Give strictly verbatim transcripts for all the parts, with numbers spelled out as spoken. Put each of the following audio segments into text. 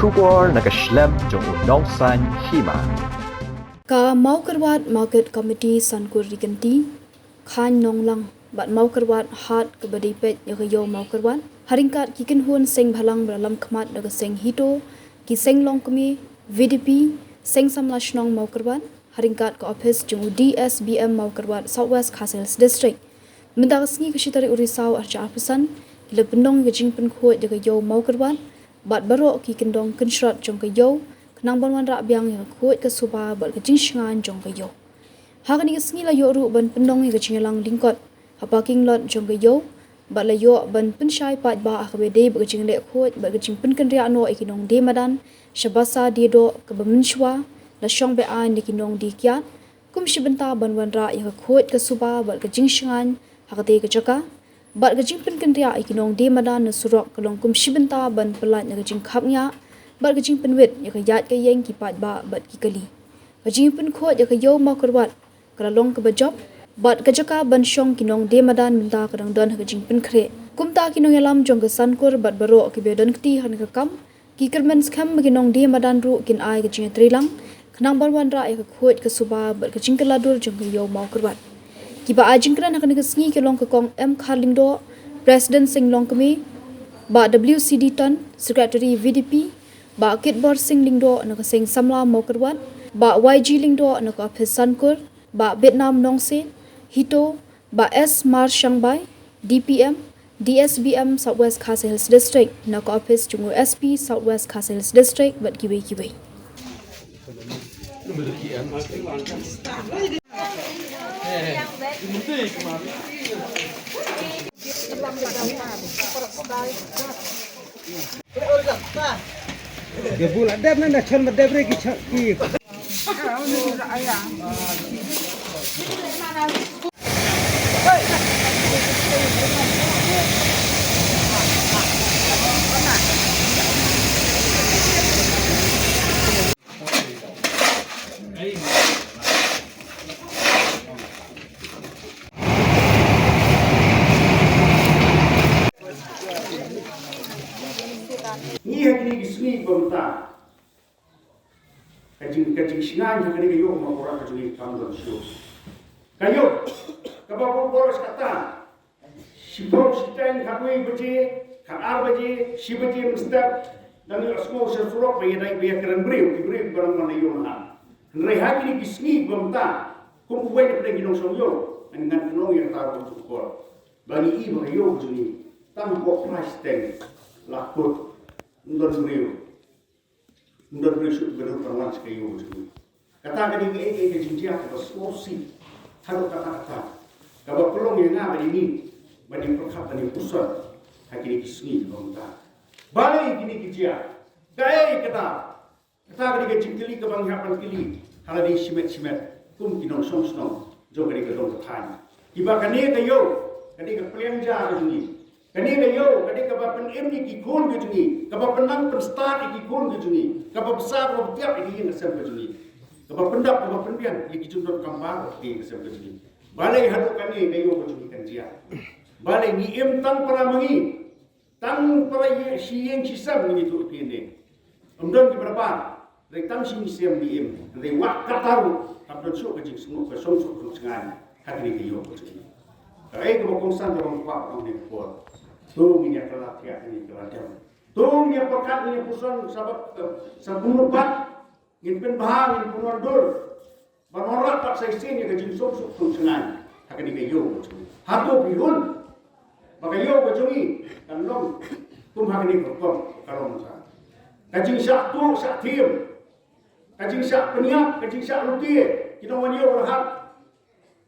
Khubor na ka shlem jong u Nongsaiñ Hima. Ka Mawkyrwat Market Committee Sankur Riganti, Khain Nonglang bad Mawkyrwat Hat kaba dei peit ïa ka Ïew Mawkyrwat, ha ryngkat ki kynhun seng bhalang ba la lam khmat da ka seng HITO, ki seng longkmie, VDP, seng samla shnong Mawkyrwat, ha ryngkat ka ophis jong u DSBM Mawkyrwat South West Khasi Hills District. Mynta ka sngi ka shi tarik u Risaw arhajar arphew san, ki la pynlong ïa ka jingpynkhuid ïa ka Ïew Mawkyrwat bad baroh ki kyndong kynshrot jong ka Ïew, khnang ban wanrah biang ïa ka khuid ka suba bad ka jingshngaiñ jong ka Ïew. Ha kane ka sngi la ïoh ruh ban pynlong ïa ka jingïalang lyngkot ha parking lot jong ka Ïew, bad la ïoh ban pynshai paidbah ha kaba ïadei bad ka jingleh khuid bad ka jingpynkynriah noh ïa ki nongdie madan sha basa die doh kaba mynshuwa la shong be-aiñ da ki nongdie kiad, kum shi bynta ban wanrah ïa ka khuid ka suba bad ka jingshngaiñ ha katei ka jaka. Bad ka jingpynkynriah ïa ki nongdie madan na surok ka long kum shi bynta ban pyllait na ka jingkhapngiah bad ka jingpynwit ïa ka ïaid ka ïeng ki paidbah bad ki kali. Ka jingpynkhuid ïa ka Ïew Mawkyrwat ka la long kaba jop bad ka jaka ban shong ki nongdie madan mynta ka dang don ha ka jingpynkhreh. Kumta ki nongïalam jong ka Sankur bad baroh kiba ïadon kti ha kane ka kam, ki kyrmen skhem ba ki nongdie madan ruh kin ai ka jingïatreilang khnang ban wanrah ïa ka khuid ka suba bad ka jingkylla dur jong ka Ïew Mawkyrwat. Kiba ai jingkren ha kane ka sngi ki long ka Kong M Khar Lyngdoh, President Seng Longkmie, Bah W C D Tan, Secretary VDP, Bah Kitbor Sing Lyngdoh na ka Seng Samla Mawkyrwat, Bah Y G Lyngdoh na ka ophis Sankur, Bah Betnam Nongsiej, HITO, Bah S Marshangbai, DPM, DSBM South West Khasi Hills District na ka ophis jong u SP South West Khasi Hills District bad kiwei kiwei. Dia bula dep na, na chon ma dep re ki chon ki. Ngi ha kine ki sngi ba mynta, ka jing, ka jingshngaiñ ha kane ka ïew Mawkyrwat ka jong ngi kam don shuh. Ka ïew kaba bor bor, sa kata shiphew shiteng, khatwei baje, khatar baje, shi baje mynstep, dang ïohsngew sha surok ba ïadei ba ïakren briew, ki briew kiba dang wan na ïew na. Hynrei ha kine ki sngi ba mynta, kum uwei na pdeng ki nongshong ïew, ngan, ngan kynnong ïa kata ka khubor ba ngi i ba ka ïew ka jong ngi tang hapoh phra shiteng la kut, ym don briew. Ym don briew shuh ba dang wan sha ka ïew jong ngi. Kata ka dei kaei kaei ka jingjia kaba sngewsih haduh katta katta, kaba pynlong ïa nga bad ïa ngi ban ïa pyrkhat ban ïa puson ha kine ki sngi kiba mynta. Balei kine ki jia? Kaei kata? Kata ka dei ka jingkylli kaba ngi hap ban kylli ha lade shimet shimet kum ki nongshong shnong jong kane ka dong ka thaiñ. Kiba kane ka ïew ka dei ka pliang ja ka jong ngi. Kane ka ïew ka dei kaba pynim ïa ki khun ka jong ngi, kaba pynnang pynstad ïa ki khun ka jong ngi, kaba bsa kaba btiap ïa ki ïing ka sem ka jong ngi, kaba pyndap kaba pynbiang ïa ki jingdonkam baroh ki ïing ka sem ka jong ngi. Balei haduh kane ka ïew ka jong ngi kan jia? Balei ngi im tang para ma ngi, tang para ïing shi ïing shi sem ngi tuh ïa ki ne? Ym don kiba nabar. Hynrei tang shi ngi shem ngi im, hynrei wat katta ruh kam don shuh ka jingsngew ka sngewsuk sngewsngaiñ ha kane ka ïew ka jong ngi. Kaei kaba kongsan kaba nga kwah ban ong ha kane ka por, to ngin ïa kylla thiah, ngin ïa kylla dem. To ngin ïa pyrkhat, ngin ïa puson sa bad, eh, sa kumno pat ngin pynbha, ngin pynwandur ban wanrah pat sa shisien ïa ka jingsngewsuk sngewsngaiñ ha kane ka ïew ka jong ngi. Hato phi hun ba ka ïew ka jong ngi kan long kum ha kane ka rukom ka long mynta? Ka jingshah tuh shah thiem, ka jingshah pynïap, ka jingshah lute ki nongwan ïew la hap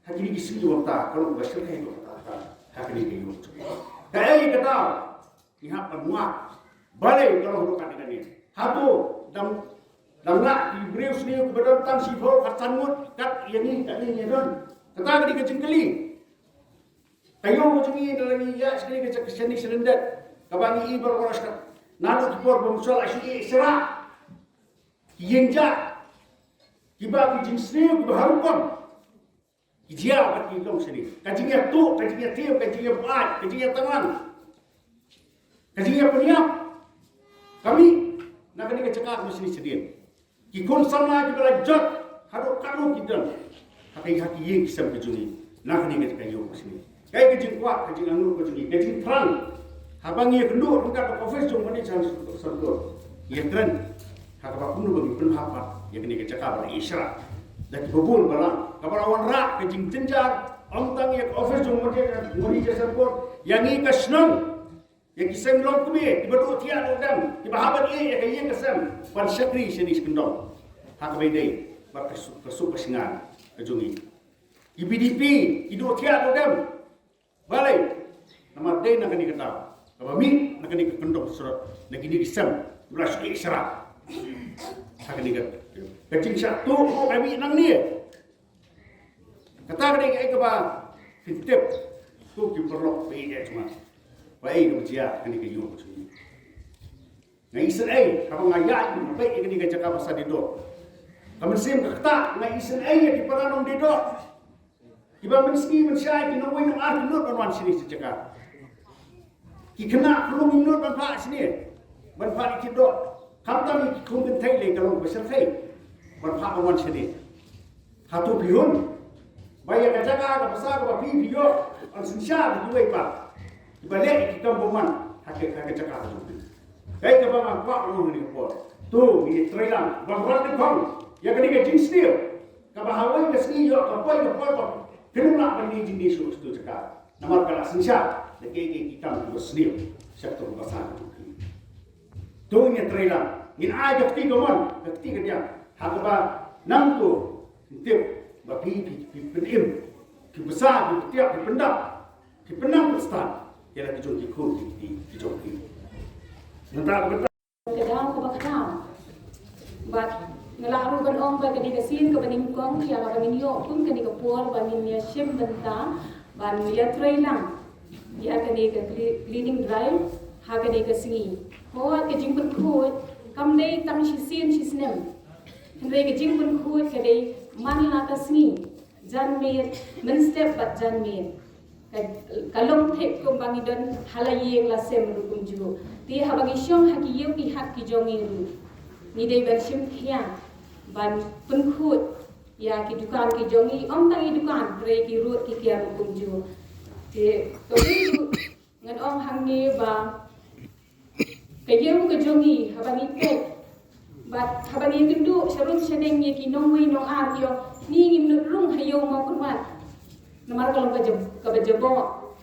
ha kine ki sngi mynta ka long ba shyrkhei ka mynta ha kane ka ïew ka jong ngi. Kaei kata ngi hap ban wad? Balei ka long ruh kat kane? Hato dang, dang lah ki briew sniew kiba don tang shiphew khatsan ngut kat ïa ngi, kat ngi ngi don? Kata ka dei ka jingkylli. Ka ïew ka jong ngi, da la ngi ïa shane ka jaka shane sha lyndet kaba ngi i baroh baroh sha, naduh ki por ba mynshuwa la shu ïeh syrah ki ïing jah, kiba ki jingsniew kiba ha rukom ki jia bad ki long shane. Ka jingïatuh, ka jingïathiem, ka jingïabuaid, ka jingïatanglang, ka jingïapynïap ka mih na kane Ka jaka ka machine shadien. Ki khun samla kiba la jot haduh katno ki don ha ka, ha ki ïing ki sem ka jong ngi. Na kane ka jaka ïew ka machine. Kaei ka jingkwah, ka jingangnud ka jong ngi, ka jingthrang. Haba ngi ïakynduh ryngkat bad office jong manager Santun, ïakren ha kaba kumno ba ngi pynhap pat ïa kane ka jaka ba la ïeh shrah da kiba bun balang, kaba la wanrah ka jingjynjar, ym tang ïa ka office jong manager, manager Santun, ïa ngi ka shnong. Ïa ki seng longkmie kiba duh thiah duh dem, kiba hap ban ïeh ïa ka ïing ka sem ban shakri shane shi kyndong. Ha kaba ïadei bad ka suk, ka suk ka shngain ka jong ngi. Ki B D P ki duh thiah duh dem. Balei? Namar dei na kane ka daw kaba mih na kane ka kyndong surok, na kine ki sem ba la shu ïeh shrah. Ha kane ka, ka jingshah tuh ka mih nangne. Kata ka dei kaei kaba phin tip, ko ki paralok ba ïeit jong nga, ba ei kaba jia ha kane ka ïew ka jong ngi. Nga isynei haba nga ïaid, nga peit ïa kane ka jaka ba sa dei doh. Ka mynsiem ka ktah, nga isynei ïa ki para nongdie doh. Kiba mynsngi mynshai ki nongwei nongar ki nud ban wan shane sha jaka. Ki khynnah ki rung ki nud ban phah shane, ban phah ïa ki doh. Khamtam ïa ki khun kynthei lei ka long ba shyrkhei ban phah ban wan shane. Hato phi hun ba ïa ka jaka ka basa kaba phi, phi ïoh ban synshar ïa kiwei pat kiba leh ïa ki kam bymman ha ka, ha ka jaka ka jong phi? Kaei kaba nga kwah ban ong ha kane ka por, to ngin ïatreilang ban rat nyngkong ïa kane ka jingsniew kaba ha kawei ka sngi ïoh ka poi ka poi, phi nym lah ban ïoh jingdie shuh sha kato ka jaka. Namar ka la synshar da kiei kiei ki kam kiba sniew sha kato ka basa ka jong phi. To ngin ïatreilang, ngin ai ka kti kamon, ka kti kadiang ha kaba nangto ngin tip ba phi, phi, phi pynim, phi bsa, phi pyntiap, phi pyndap, phi pynnang pynstad ïa la ki jong ki khun ki kti ki jong phi. Nangta ka bynta ka daw kaba khraw. Bad nga lah ruh ban ong ba ka dei ka sien kaba nyngkong ïa kaba ngin ïoh kum kane ka por ba ngin ïa shim bynta ban ïatreilang ïa kane ka cle-, cleaning drive ha kane ka sngi. Hooid, ka jingpynkhuid kam dei tang shisien shisnem. Hynrei ka jingpynkhuid ka dei man la ka sngi, janmiet, mynstep bad janmiet. Ka, ka long thik kumba ngi don ha la ïing la sem ruh kumjuh. Te haba ngi shong ha ki ïew ki hat ki jong ngi ruh, ngi dei ban shim khia ban pynkhuid ïa ki dukan ki jong ngi, ym tang ïa ki dukan, hynrei ki rud ki kiar ruh kumjuh. Te kawei ruh ngan ong hangne ba ka ïew ka jong ngi, haba ngi peit bad haba ngi kynduh sharum shading ïa ki nongwei nongar, ki ong, ngi ngim nud rung ha ïew Mawkyrwat namar ka long ka jab-, kaba jaboh.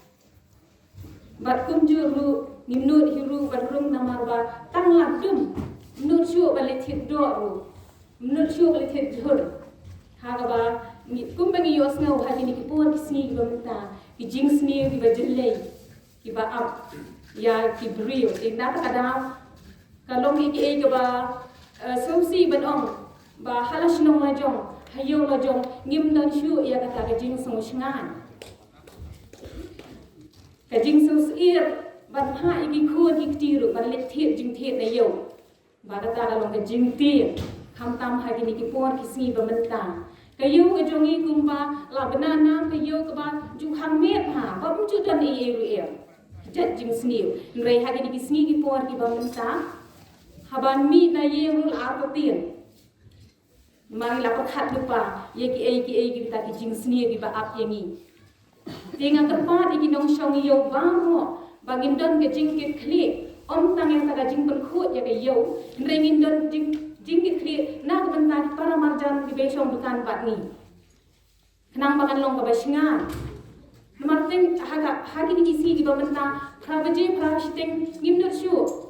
Bad kumjuh ruh ngim nud hi ruh ban rung namar ba tang la dum, ym nud shuh ban leit thied doh ruh, ym nud shuh ban leit thied jhur. Ha kaba ngi, kumba ngi ïohsngew ha kine ki por ki sngi kiba mynta, ki jingsniew kiba jyllei kiba ap ïa ki briew. Te na kata ka daw ka long ïa kiei kaba, eh, sngewsih ban ong ba ha la shnong la jong, ha ïew la jong, ngim don shuh ïa kata ka jingsngewsynei, ka jingsngewsyier ban phah ïa ki khun ki kti ruh ban leit thied jingthied na ïew. Ba kata ka long ka jingthied, khamtam ha kine ki por ki sngi ba mynta. Ka ïew ka jong ngi kumba la bna nam ka ïew kaba ju khang miet ha, ba ym ju don ei ei ruh ei. Jait jingsniew. Hynrei ha kine ki sngi ki por kiba mynta, haba mih na ïing ruh la artatien. Namar ngi la pyrkhat lypa ïa kiei kiei kita ki jingsniew kiba ap ïa ngi. Te nga kyrpad ïa ki nongshong ïew baroh ba ngin don ka jingkitkhlieh, ym tang ïa kata ka jingpynkhuid ïa ka ïew, hynrei ngin don jing, jingkitkhlieh na ka bynta ki para marjan kiba shong dukan bad ngi. Khnang ba kan long kaba shngaiñ. Namar teng ha ka, ha kine ki sngi kiba mynta, phra baje phra shiteng ngim nud shuh.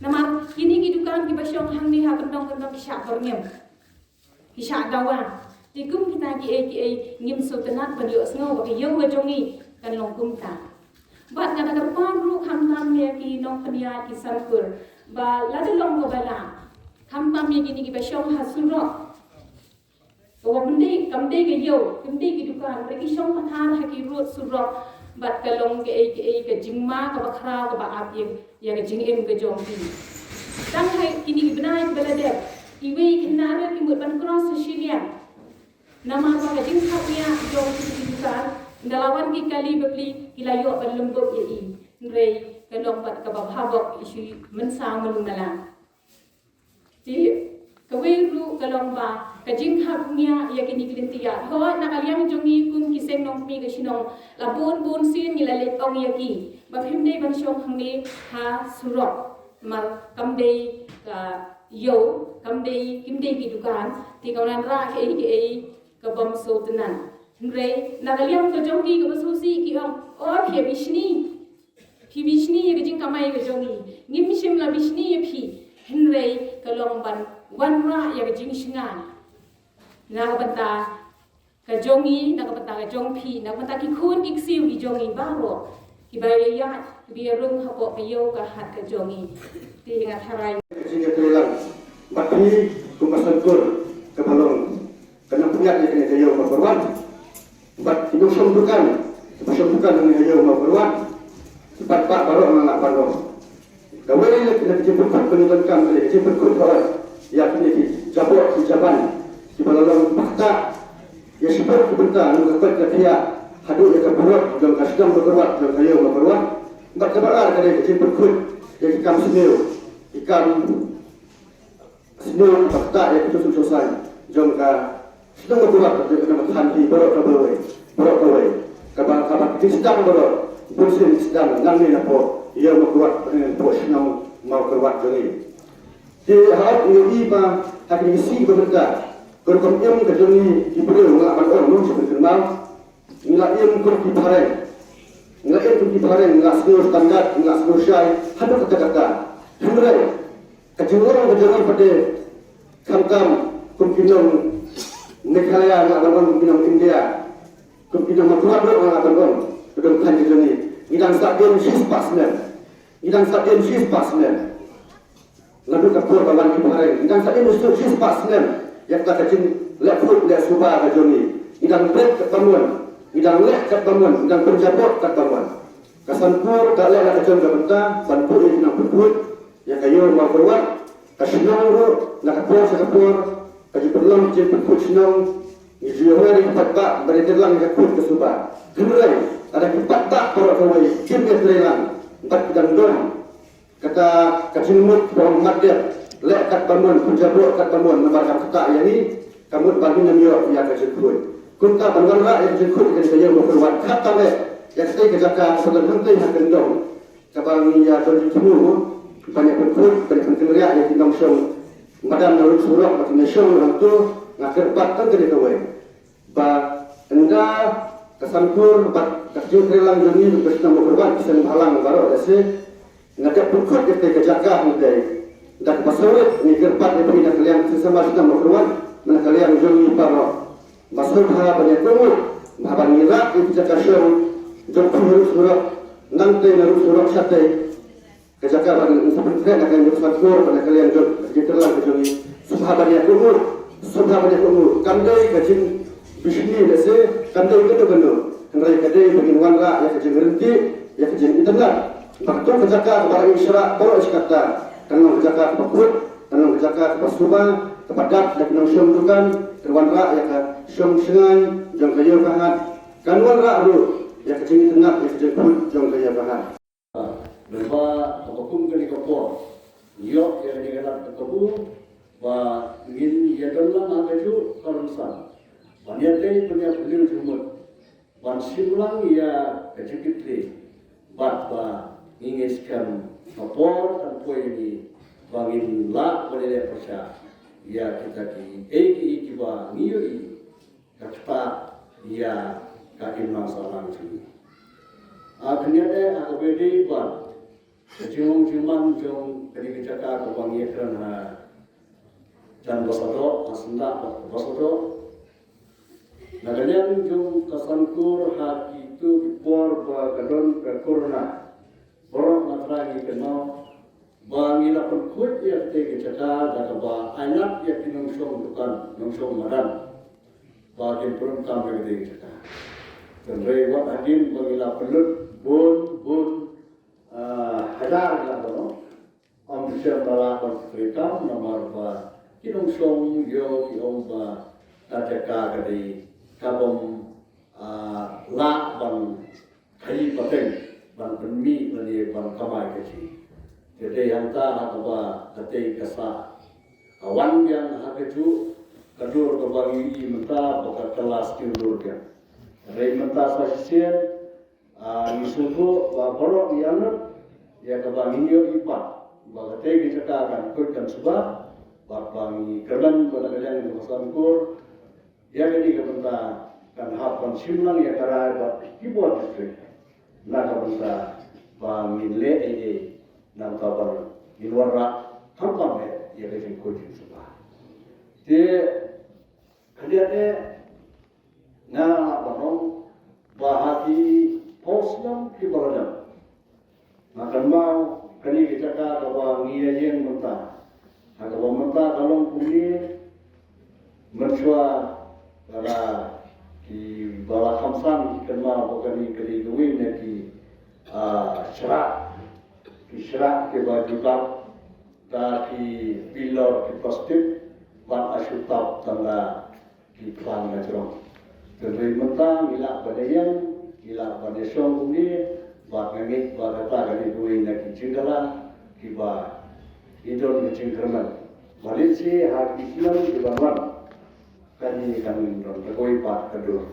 Namar kine ki dukan kiba shong hangne ha kyndong kyndong ki shah byrngem, ki shah dawa. Te kum kita kiei kiei ngim sngewtynnat ban ïohsngew ba ka ïew ka jong ngi kan long kumta. Bad nga da kyrpad ruh khamtam ïa ki nongpynïaid ki sanpur ba lada long kaba lah, khamtam ïa kine kiba shong ha surok. Kaba ym dei, kam dei ka ïew, kam dei ki dukan, hynrei ki shong pathar ha ki rud surok, bad ka long kaei kaei ka jingma kaba khraw kaba ap ïa, ïa ka jingim ka jong ki. Tang ha kine ki bnai kiba la dep, kiwei ki khynnah ruh ki mut ban cross ha shiliang. Namar ba ka jingthap ïa jong ki, ki dukan, ynda la wan ki kali bapli ki la ïoh ban lymbup ïa i. Hynrei ka long pat kaba bha bok ïa shu mynsaw mluh mlan. Te kawei ruh ka long ba ka jingkhapngiah ïa kine ki lynti ïaid hooid na ka liang jong ngi kum ki seng nongkmie ka shnong, la bun bun sien ngi la leit ong ïa ki ba phim dei ban shong hangne ha surok, namar kam dei ka ïew, kam dei, kim dei ki dukan, te ka wanrah kaei kaei ka bym sngewtynnat. Hynrei na ka liang ka jong ki kaba sngewsih ki ong, o phi ïa bishni, phi bishni ïa ka jingkamai ka jong ngi, ngim shym la bishni ïa phi. Hynrei ka long ban wanrah ïa ka jingshngaiñ na ka bynta ka jong ngi, na ka bynta ka jong phi, na ka bynta ki khun ki ksiew ki jong ngi baroh, kiba ïa ïaid kiba ïa rung hapoh ka ïew ka hat ka jong ngi. Te nga tharai ka jingïatreilang bad phi kum ka Saiñkur kaba long ka nongpynïaid ïa kane ka ïew Mawkyrwat bad ki nongshong dukan, kiba shong dukan ha kane ka ïew Mawkyrwat, bad bah baroh nga lah ban ong, kawei na ka jingpynkut ba ngi donkam ka dei ka jingpynkut hooid ïa kine ki jaboh ki jaban kiba la long ba ktah ïa shibun ki bynta na ka koit ka khiah haduh ïa ka burom jong ka shnong Mawkyrwat, jong ka ïew Mawkyrwat, bad kaba ar ka dei ka jingpynkut ïa ki kam sniew, ki kam sniew ba ktah ïa ka jingsuh jingsain jong ka shnong Mawkyrwat, jong ka than hi baroh kawei, baroh kawei, kaba, kaba ki sdang baroh, bun sien ki sdang nangne napoh ïew Mawkyrwat, nangne napoh shnong Mawkyrwat jong ngi. Te hooid ngi ïohi ba ha kine ki sngi ba mynta ka rukom im ka jong ngi ki briew, nga lah ban ong, ngi shu pynkynmaw, ngi la im kum ki phareng, ngi la im kum ki phareng, ngi la sniew standard, ngi la sniew shai haduh katta katta. Hynrei ka jinglong ka jong ngi pat de khamtam kum ki nong Meghalaya, nga lah ban ong, kum ki nong India, kum ki nong Mawkyrwat ruh, nga lah ban ong, ka dong than ka jong ngi, ngi dang sah dien shispah snem, ngi dang sah dien shispah snem. Naduh ka por ba wan ki phareng, ngi dang sah dien shispah snem ïa kata ka jingleh khuid leh suba ka jong ngi. Ngi dang bret katba mon, ngi dang leh katba mon, ngi dang pynjaboh katba mon. Ka Saiñkur ka leh la ka jong ka bynta ban buh ïa ki nongpynkhuid ïa ka ïew Mawkyrwat. Ka shnong ruh na ka por sha ka por ka ju pynlong ki jingpynkhuid shnong. Ngi ju ïa wer ïa ki paidbah ban ïatreilang ïa ka khuid ka suba. Hynrei lada ki paidbah baroh kawei kim ïatreilang bad ki dang don kata ka jingmut ba ong mat dep, leh katba mon, pynjaboh katba mon, namar kam ktah ïa ngi, ka mut ba ngin ym ïoh ïa ka jingkhuid. Kumta ban wanrah ïa ka jingkhuid ïa ka ïew Mawkyrwat, khamtam eh ïa katei ka jaka kaba don hangtei ha kyndong, kaba ngi ïa don jingthmu ban ïa pynkhuid, ban ïa pynkynriah ïa ki nongshong madan na ruh surok, ba kin ïa shong hangto, nga kyrpad tang kane kawei. Ba ynda ka Saiñkur bad ka jingtreilang jong ngi, ka shnong Mawkyrwat, ki seng bhalang baroh, lehse nga dep pynkhuid ïa kata ka jaka hangtei. Da kaba sawit ngi kyrpad ïa phi na ka liang ka seng samla shnong Mawkyrwat, na ka liang jong ngi baroh, ba sngewbha ban ïa kohnguh, bha ban ïarap ïa ka jaka shong jong phi ha ruh surok, nangtei na ruh surok shatei. Ka jaka ba ngin sa pynkhreh na ka liang jong ka Saiñkur bad na ka liang jong ka jingtreilang ka jong ngi. Sngewbha ban ïa kohnguh, sngewbha ban ïa kohnguh. Kam dei ka jingbishni lehse, kam dei kano kano. Hynrei ka dei ba ngin wanrah ïa ka jingryntih, ïa ka jingitynnad. Ba kato ka jaka kaba la ïashah baroh shi katta kan long ka jaka kaba khuid, kan long ka jaka kaba suba, kaba dap da ki nongshong dukan, kan wanrah ïa ka shong shngaiñ jong ka ïew ka hat, kan wanrah ruh ïa ka jingitynnad, ïa ka jingkhuid jong ka ïew ka hat. Lyngba kaba kum kane ka por, ïoh ïa kane ka lad ka kabu ba ngin ïa don lang ha kajuh ka rynsan ban ïa tei ban ïa pynlong jingmut ban shim lang ïa ka jingkitkhlieh bad ba ngi ngeit skhem ka por kan poi ïa ngi ba ngin lah ban ïa leh pyrshah ïa kita kiei kiei kiba ngi ïohi ka ktah ïa ka imlang sahlang jong ngi. A khyndiat eh ha kaba ïadei bad ka jinglong jingman jong kane ka jaka kaba ngi ïakren ha jan ba sahdoh, ha syndah bad ba sahdoh. Na ka liang jong ka Saiñkur ha kito ki por ba ka don ka corona, baroh nga trai ngi kynmaw ba ngi la pynkhuid ïa katei ka jaka da kaba ailad ïa ki nongshong dukan, nongshong madan ba kin pyndonkam ïa katei ka jaka. Hynrei wat hadien ba ngi la pynlut bun bun, ah, hajar ngi la pynlut, ym shym la lah ban treikam namar ba ki nongshong ïew ki ong ba ka jaka ka dei kabym, ah, lah ban khaïi pateng ban pynmih lane ban kamai kajih. Te dei hangta ha kaba katei ka sah Wan biang ha kajuh ka dur kaba ngi ïohi mynta ba ka kylla sniew dur biang. Hynrei mynta sa shisien, ah, ngi sngewthuh ba baroh ngi ïalam ïa kaba ngi ïohi pat ba katei ka jaka kan khuid kan suba, bad ba ngi kyrmen ba na ka liang jong ka Saiñkur ïa kane ka bynta kan hap ban shim lang ïa ka rai bad ki bor district na ka bynta ba ngin leh ei ei nangta ban ngin wanrah khamtam eh ïa ka jingkhuid jingsuba. Te khyndiat eh nga lah ban ong ba ha ki phew snem kiba la dep nga kynmaw kane ka jaka kaba ngi ïa ïeng mynta. Ha kaba mynta ka long kumne, mynshuwa lada kiba la kham san ki kynmaw ba kane ka dei kawei na ki, ah, shrah, ki shrah kiba ju dap da ki pillar ki plastik bad ha shu tap tang da ki klang na jrong. Te hynrei mynta ngi lah ban ïeng, ngi lah ban ïashong kumne, bad nga ngeit ba kata ka dei kawei na ki jingkylla kiba ngi don ka jingkyrmen. Ba lehse ha ki snem kiban wan kane kan don kawei pat ka dur.